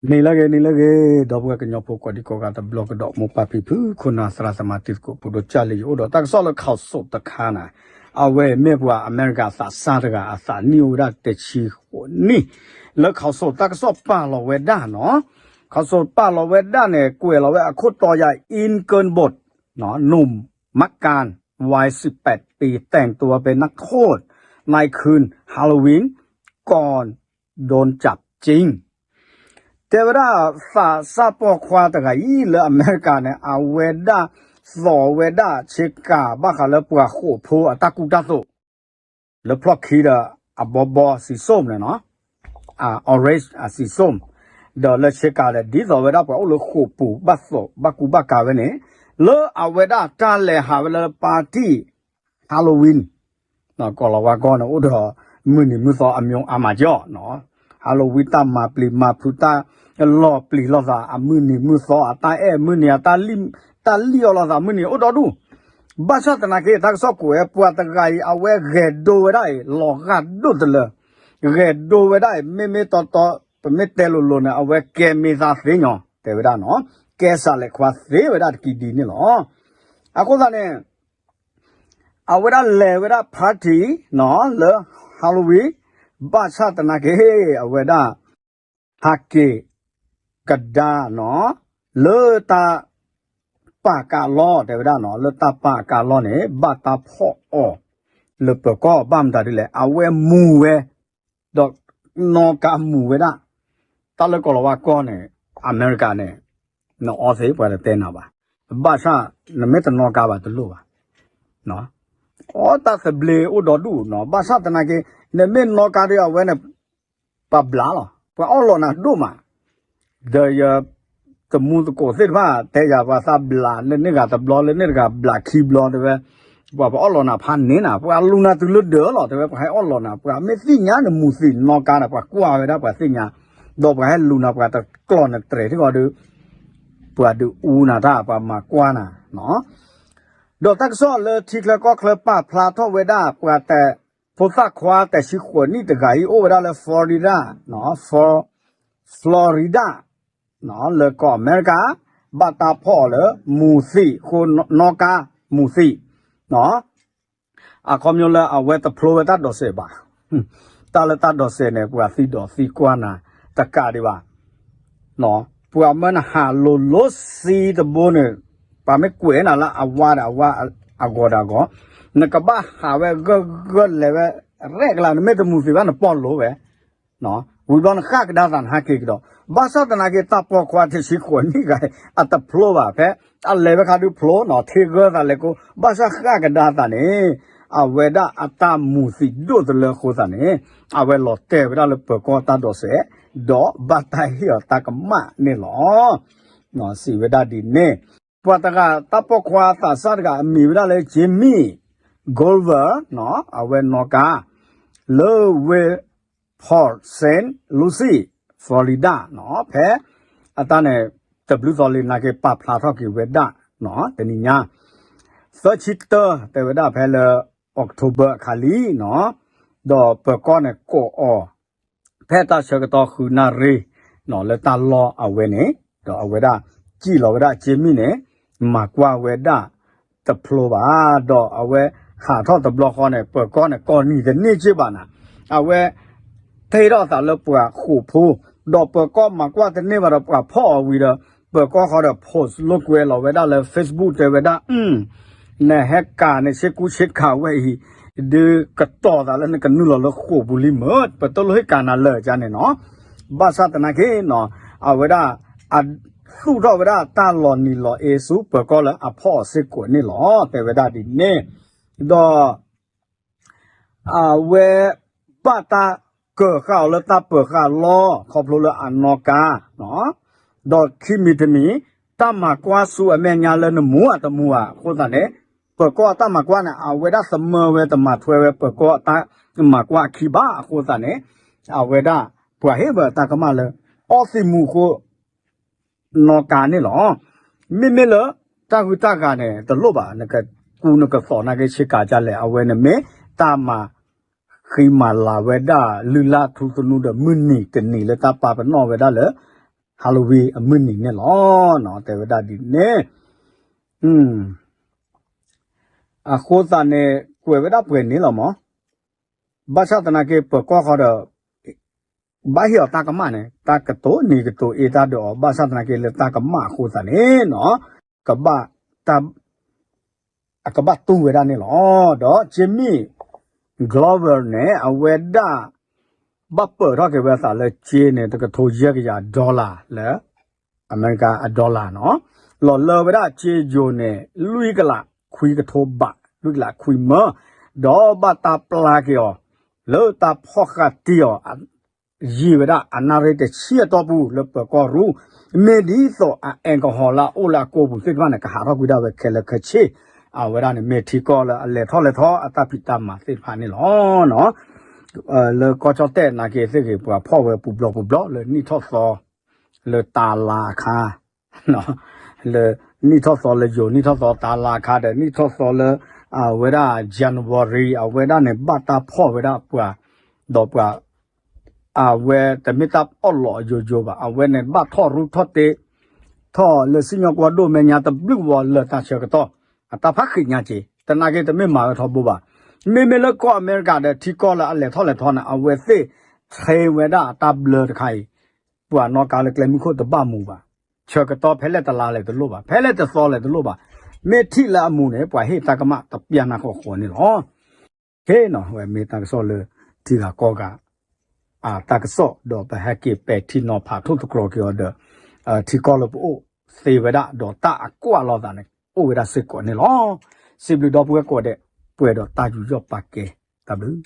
နံၤလၢအဂ့ၤ နံၤလၢအဂ့ၤ ဒီပုၢ်ဝဲၢ်ကညီဖိကိးဒံကိးဂၤတဘျီကဒီး မိၢ်ပၢ်ဖံဖု ခိၣ်နၢ်သရၣ်သမါတံၤသကိးဖိဒိၣ် ကၢ်လံယအိၣ်ဒီးတၢ်ကစီၣ်လၢ Cosmo တခါန့ၣ် အဝဲမ့ၢ်ပှၤအမဲရကၤသးစၢ်တဂၤ အသးနံၣ်အိၣ်ဝဲဒၣ်တဆံဃိးနံၣ် လၢ Cosmo တၢ်ကစီၣ်ပာ်လီၤဝဲဒၣ်နီၤ. Cosmo ပာ်လီၤဝဲဒၣ်န့ၣ် ကွဲးလီၤဝဲအခိၣ်တီယၤ Ingeborg หนุ่มมักกะสัน วัยสิบแปดปี แต่งตัวเป็นนักโทษในคืนฮาโลวีนก่อนโดนจับจริง တဲဝဲဒၣ် သးစၢ်ပိာ်ခွါတဂၤအံၤလၢအမဲရကၤန့ၣ် အဝဲဒၣ်သိးဝဲဒၣ်ဆ့ကၤဘၣ်ဃးလၢပှၤဃိာ်ဖိအတၢ်ကူတၢ်သိး လၢဖျီၣ်ခံဒီးအဘီဘီစံးစိၣ်န့ၣ်နီၤ orange အစံးစိၣ် ဒီးလၢဆ့ကၤဒီး ဒ်သိးဝဲဒၣ်ပှၤအိၣ်လၢဃိာ်ပူၤဘၣ်သိးဘၣ်ကူဘၣ်ကၤဝဲန့ၣ် လၢအဝဲဒၣ်တၢ်လဲၤဟးဝဲလၢ party Halloween ကိးလီၤဝါကီၢ်န့ၣ် အိၣ်ဒီးမုၢ်နံၤမုၢ်သီအမျိုးအါမးကီးနီၤ Halloween တၢ်မၤပျံၤမၤဖုး တၢ်လီၤပျံၤလိာ်သးအမုၢ်နံၤမုၢ်သီ အတၢ်အဲၣ်မုၢ်နံၤ အတၢ်လံၣ်အီၣ်လိာ်သးမုၢ်နံၤအိၣ်ဒီဒူၣ် ဘၣ်ဆၣ်သနာ်က့ တၢ်ကစီၣ်ကွဲးဝဲ ပှၤတဂၤအံၤ အဝဲဂဲၤဒိဝဲဒၣ်အံၤ လီၤဂာ်ဒိၣ်တလၢ ဂဲၤဒိဝဲဒၣ်အံၤ မ့မ့ၢ်တီတီ ပမ့ၢ်တဲလိၤလိၤန့ၣ် အဝဲကဲမ့ၢ်သးသ့ညီ တဲဝဲဒၣ်နီၤ ကဲစးလဲၤခွါသ့ဝဲဒၣ်တကံဒ်န့ၣ်လီၤ. အဃိသတးန့ၣ် အဝဲဒၣ်လဲၤဝဲဒၣ် party နီၤ လၢ Halloween ဘၣ်ဆၣ်သနာ်က့ အဝဲဒၣ် ဟးက့ၤကဒါနီၤ လၢတၢ်ပာ်ကးလီၢ် တဲဝဲဒၣ်နီၤ လၢတၢ်ပာ်ကးလီၢ်န့ၣ် ဘၣ်တၢ်ဖီၣ်အီၤ လၢပၢၤကီၢ်ဘၣ်မတၤဒ်လဲၣ် အဝဲမူၤဝဲ ဒီးနီၣ်ကါမူၤဝဲဒၣ် တၢ်လၢကိးလီၤဝါကီၢ်န့ၣ် အမဲရကၤန့ၣ် နအီသ့ၣ်ပှၤတတဲနၤဘၣ် ဘၣ်ဆၣ် နမ့ၢ်တနီၣ်ကါဘၣ်တလိၣ်ဘၣ် အီတၢ်သဘျ့အိၣ်ဒီဒူၣ်နီၤ ဘၣ်ဆၣ်သနာ်က့ နမ့ၢ်နီၣ်ကါဒီးအဝဲန့ၣ် ပှၤဘျးလီၤ ပှၤအီၣ်လီၤနၤဒိၣ်မး ဒီးယ တမူသကိးသ့ၣ်တဖၣ် တဲယၤပှၤသးဘျးလၢန့ၢ်ဂၤတဘျီ လၢန့ၢ်တဂၤဘျးခံဘျီတဲဝဲ ပှၤပအီၣ်လီၤနၤဖးန့ၢ်နၤ ပှၤလူၤနၤတုၤလၢဒၢးလီၤ တဲဝဲ ပှၤဟဲအီၣ်လီၤနၤ ပှၤမ့ၢ်သ့ၣ်ညါနမူၤသံးနီၣ်ကါနၤ ပှၤကွၢ်ဝဲဒၣ်ပှၤသ့ၣ်ညါ ဒီးပှၤဟဲလူၤနၤ ပှၤတကျီၢ်နတြဲၤထံၣ်ဃီဒီး ပှၤဒုးအူနၤတၢ် ပှၤမၤကွၢ်နၤ ဒီးတၢ်ကစီၣ်လၢထံချၢကီၢ်ချၢပာ်ဖျါထီၣ်ဝဲဒၣ် ပှၤတဲ ဖိသၣ်ခွါတဆံဃိးနံၣ်တဂၤအံၤ အိၣ်ဝဲဒၣ်လၢ Florida နီၤ Florida နီၤ လၢကီၢ်အမဲရကၤ ဘၣ်တၢ်ဖီၣ်အီၤလၢ မူၤသံး ဃိနီၣ်ကါ မူၤသံး နီၤ အခီပညီလၢအဝဲတဖျိဝဲတၢ်ဒိးစဲးဘၣ် တၢ်လၢတၢ်ဒိးစဲးန့ၣ် ပှၤသံဒိးသံကွၢ်နၤ တကးဒံးဘၣ် ပှၤမၢနဟးလိၤလိၤစံတဘိန့ၣ် ပှၤမ့ၢ်ကွဲးနၤလၢအဝါဒီးအဝါ အဂီၤဒီးအဂီၤ နကဘၣ်ဟးဝဲဂၢၢ်ဂၢၢ်လဲၤဝဲ ရဲၣ်ကလၤ နမ့ၢ်တမူၤသံးဘၣ်နပီၢ်လိၤဝဲ ဝံၤဘျီနဃၣ်ကဒါသးနဟးက့ၤကဒီး ဘၣ်ဆၣ်သနာ်က့တၢ်ပိာ်ခွါတဆံဃိးနံၣ်ဂၤ အတဖျိဘၣ်ဖဲ အလဲၤဝဲခါဒုးဖျိနီၤ ထံဂၢၢ်သးလဲၤကိး ဘၣ်ဆၣ်ဃၣ်ကဒါသးန့ၣ် အဝဲဒၣ်အတၢ်မူၤသံးဒိၣ်တလၢအဃိသတးန့ၣ် အဝဲလီၤတဲာ်ဝဲဒၣ်လၢပၢၤကီၢ်တၢ်ဒိးစဲး ဒီးဘၣ်တၢ်ဟ့ၣ်အီၤတၢ်ကမၣ်န့ၣ်လီၤ. စံးဝဲဒၣ်ဒ်န့ၣ် ပှၤတဂၤတၢ်ပိာ်ခွါသးစၢ်တဂၤအမံၤဝဲဒၣ်လၢ Jamie Glover အဝဲနီၣ်ကါ လၢဝ့ၢ် Port Saint Lucie Florida နီၤ ဖဲအတၢ်န့ၣ် တဘျုးသီလံနာ်က့ ပာ်ဖျါထီၣ်က့ၤဝဲဒၣ်နီၤ တနံၤညါ သၢဆံတၢ တဲဝဲဒၣ်ဖဲလၢ October အခါလံနီၤ ဒီးပၢၤကီၢ်န့ၣ်ကိးအီၤ ဖဲတၢ်ဆၢကတီၢ်ဃုနၣ်ရံၣ်နီၤ လၢတၢ်လီၢ်အဝဲန့ၣ် ဒီးအဝဲဒၣ် စံၣ်လီၤဝဲဒၣ် Jamie န့ၣ် မၤကွၢ်ဝဲဒၣ်တဖျိဘၣ် ဒီးအဝဲဟးထီၣ်တဘျီဃီန့ၣ် ပၢၤကီၢ်န့ၣ် ကိးနံၤတန့ၢ်က့ဘၣ်နၤ အဝဲ ထံၣ်ထီၣ်သးလၢပှၤဃိာ်ဖိ ဒီးပၢၤကီၢ်မၤကွၢ်တန့ၢ်ဘၣ်ဒီးပှၤဖီၣ်အီၤဝံၤဒီး ပၢၤကီၢ်ဃီဒီး post လိာ်ကွဲလီၤဝဲဒၣ်လၢ Facebook တဲဝဲဒၣ် နဟဲကၤန့ၣ် ဆ့ကူဆ့ကၤဝဲအံၤ ဒုးကတီၤသးလၢနကနုာ်လီၤလၢဃိာ်ပူၤလံမ့ၢ် ပတလိၣ်ဟ့ၣ်ကၤနၤလၢာ်ကန့ၣ်နီၤ ဘၣ်ဆၣ်သနာ်က့နီၤ အဝဲဒၣ် အသူၣ်ထီၣ်ဝဲဒၣ်တၢ်လီၤနံၤလီၤအ့ဆူ ပၢၤကီၢ်လၢအဖီၣ်အီၤစ့ၢ်ကီးန့ၣ်လီၤ တဲဝဲဒၣ်ဒ်န့ၣ် ဒီး အဝဲ ဘၣ်တၢ်ကၢၤဃာ်အီၤလၢတၢ်ပၢၤဃာ်လီၢ် ခီဖျိလၢအနီၣ်ကါ ဒီးခံမံၤတမံၤ တၢ်မၤကွၢ်ဆူအမဲာ်ညါလၢနမူၤအတမူၤဧါ အဃိသတးန့ၣ် ပၢၤကီၢ်အတၢ်မၤကွၢ်န့ၣ် အဝဲဒၣ်သမၢဝဲတမၤထွဲဝဲ ပၢၤကီၢ်အတၢ်မၤကွၢ်အခံဘၣ် အဃိသတးန့ၣ် အဝဲဒၣ် ပှၤဟ့ၣ်ဝဲတၢ်ကမၣ်လၢ အီသံးမူၤအဃိ နီၣ်ကါန့ၣ်လီၤ. မ့မ့ၢ်လၢ တၢ်ဂုၤတၢ်ဂၤန့ၣ် တလိၣ်ဘၣ် နကကူနကသိးနာ်က့ဆ့ကၤဒ်လဲၣ် အဝဲန့ၣ်မ့ၢ်တၢ်မၤဃံမၤလၤဝဲဒၣ် လုၢ်လၢ်ထူသနူဒီးမုၢ်နံၤတနံၤလၢတၢ်ပာ်ပနီၣ်ဝဲဒၣ်လၢ Halloween အမုၢ်နံၤန့ၣ်လီၤ. တဲဝဲဒၣ်ဒ်န့ၣ် အဃိသတးန့ၣ် ကွဲးဝဲဒၣ်ပှဲၤန့ၣ်လီၤမး. ဘၣ်ဆၣ်သနာ်က့ ပၢၤကီၢ်ဃီဒီး ဘၣ်ဟ့ၣ်အီၤတၢ်ကမၣ်န့ၣ် တၢ်ကတိၤနံၤကတိၤအ့တၢ်ဒီးအီၤ ဘၣ်ဆၣ်သနာ်က့လၢတၢ်ကမၣ်အဃိသတးန့ၣ်နီၤ ကဘၣ်တၢ် အကဘၣ်တူၢ်ဝဲဒၣ်န့ၣ်လီၤ. ဒီး Jimmy Glover န့ၣ် အဝဲဒၣ် ဘၣ်ပၢၢ်ထီၣ်က့ၤဝဲအသးလၢကၠ့န့ၣ် တကထိယဲၢ်ကယၤ dollar လၢ အမဲရကၤအ dollar နီၤ လီၤလၢဝဲဒၣ်ကၠ့ယိၤန့ၣ် လွံၢ်ကလးခွံကထိဘး လွံၢ်ကလးခွံမၢ ဒီးဘၣ်တၢ်ပျၢ်က့ၤအီၤ လၢတၢ်ဖီၣ်ဃာ်တံၢ်အီၤ ယံာ်ဝဲဒၣ်အနၣ်ရံၣ်တဆံအတီၢ်ပူၤ လၢပၢၤကီၢ်ရူၢ် မ့ၢ်ဒ်သိးအ alcohol လၢအအိၣ်လၢအကိာ်ပူၤသ့ၣ်တဖၣ်န့ၣ် ကဟးထီၣ်ကွံာ်ဒၣ်ဝဲခဲလၢာ်ခဲဆ့ အဝဲဒၣ်န့ၣ် မ့ၢ်ထံကီၢ်လၢအလဲၤထီၣ်လဲၤထီအတၢ်ဖံးတၢ်မၤသ့ၣ်တဖၣ်န့ၣ်လီၤ. လၢကီၢ်ကၠီၣ်တဲၣ်နာ်က့သ့ၣ်ဂ့ၤ ပှၤဖီၣ်ဝဲပူၤဘျီပူၤဘျီ လၢနံၣ်ထီၣ်သီ လၢတၤလၤအခါ လၢနံၣ်ထီၣ်သီလၢယိၤ နံၣ်ထီၣ်သီတၤလၤအခါဒီး နံၣ်ထီၣ်သီလၢ အဝဲဒၣ် January အဝဲဒၣ်န့ၣ် ဘၣ်တၢ်ဖီၣ်ဝဲဒၣ်ပှၤ ဒီးပှၤ အဝဲတမ့ၢ်တၢ်အီၣ်လီးယိယိဘၣ် အဝဲန့ၣ်ဘၣ်ထီၣ်ရူထီၣ်တ့ ထီၣ်လၢစံၣ်ညီၣ်ကွီၢ်ဒိၣ်မဲာ်ညါတဘျုးဝီၤလၢတၢ်ဆၢကတီၢ် အတၢ်ဖးဃံးညါက့ၤ တနာ်က့တမ့ၢ်မၤဝဲထီဘိဘၣ်. မ့မ့ၢ်လၢကီၢ်အမဲရကၤဒီးထံကီၢ်လၢအလဲၤထီၣ်လဲၤထီန့ၣ် အဝဲသ့ၣ် train ဝဲဒၣ်အတၢ်ဘျၢတခါအံၤ ပှၤနီၣ်ကါလၢကျဲမုၢ်ခိၣ်တဘၣ်မူဘၣ်. ဆၢကတီၢ်ဖဲလဲၣ်တလါလဲၣ်တလိၣ်ဘၣ် ဖဲလဲၣ်တသီလဲၣ်တလိၣ်ဘၣ်. မ့ၢ်ထံၣ်လၢအမူန့ၣ် ပှၤဟ့ၣ်တၢ်ကမၣ်တပျၢ်နၢ်ဃီဃီန့ၣ်လီၤ. ဝဲမ့ၢ်တၢ်ကစီၣ်လၢထံဂၤကီၢ်ဂၤ အတၢ်ကစီၣ်ဒီးပဟဲက့ၤပဲာ်ထံနီၤဖးထိၣ်သတြီၤက့ၤအီၤဒီး ထံကီၢ်လၢပအိၣ်သ့ဝဲဒၣ်ဒီးတၢ်အကွၢ်လိာ်သးန့ၣ် အိၣ်ဝဲဒၣ်စ့ၢ်ကီးန့ၣ်လီၤ. စံးဘျုးဒီပုၢ်ဝဲၢ်ကိးဂၤဒဲး ပှဲၤဒီးတၢ်ယူးယီၣ်ပာ်ကဲ တၢ်ဘျုး